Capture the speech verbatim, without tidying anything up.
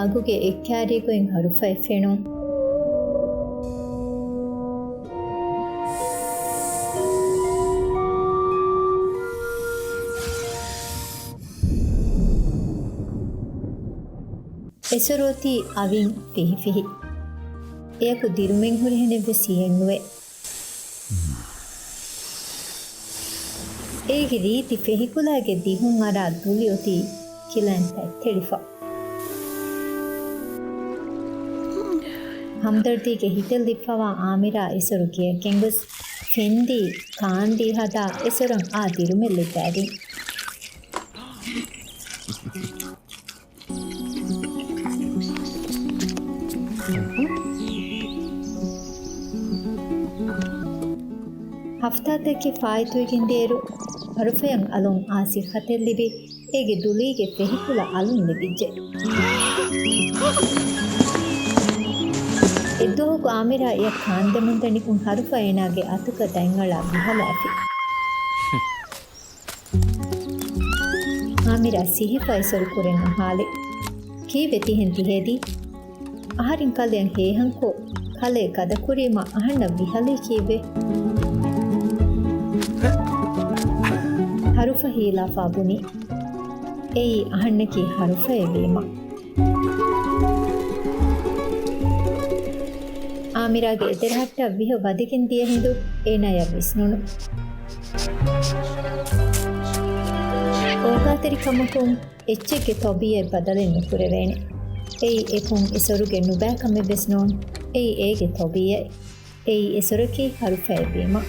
އަގުގެ އެއްކާރީގައި ހަރުފައެއް ފެނުން. އެސޮރު އޮތީ އަވިން ފިހިފިހި. އެޔަކު ދިރުމެއް ހުރިހެނެއްވެސް ހިއެއްނުވޭ. އޭގެ ރީތި ފެހިކުލާގެ ދިހުން އަރާ ދުލި އޮތީ ކިލައިން ތަތްތެޅިފަ. ހަމްދަރްދީގެ ހިތެއް ލިބިފަވާ އާމިރާ އެސޮރު ގެޔަށް ގެންގޮސް، ފެންދީ، ކާންދީ ހަދާ އެސޮރަށް އާ ދިރުމެއް ލިއްބައިދިން. ހަފްތާތަކެއް ފާއިތުވެގެން ދިޔައިރު، ހަރުފަޔަށް އަލުން އާ ސިއްހަތެއް ލިބި، އޭގެ ދުލީގެ ފެހިކުލަ އަލުން ލިބިއްޖެ. އެއްދުވަހަކު އާމިރާ އެޔަށް ކާންދެމުންދަނިކޮށް ހަރުފަ އޭނާގެ އަތުގަ ދަތްއަޅާ ބިހަލާފި. އާމިރާ ސިހިފަ އެސޮރު ކުރިން އަހާލި. ކީއްވެ ތިހެން ތިހޭދީ؟ އަހަރެން ކަލެއަށް ހޭހަންކޮށް، ކަލޭ ގަދަކުރީމަ އަހަންނަށް ވިހަލީ ކީއްވެ؟ ހަރުފަ ހީލާފާ ބުނި. އެއީ އަހަންނަކީ ހަރުފައެއް ވީމަ. އާމިރާގެ އެތެރެހައްޓަށް ވިހަ ވަދެގެން ދިޔަ ހިނދު އޭނާޔަށް ވިސްނުނު. އޯގާތެރިކަމަކުން އެއްޗެއްގެ ތަބީއަތް ބަދަލެއް ނުކުރެވޭނެ. އެއީ އެކުން އެސޮރުގެ ނުބައިކަމެއްވެސް ނޫން. އެއީ އޭގެ ތަބީއަތް. އެއީ އެސޮރަކީ ހަރުފައެއްވީމަ.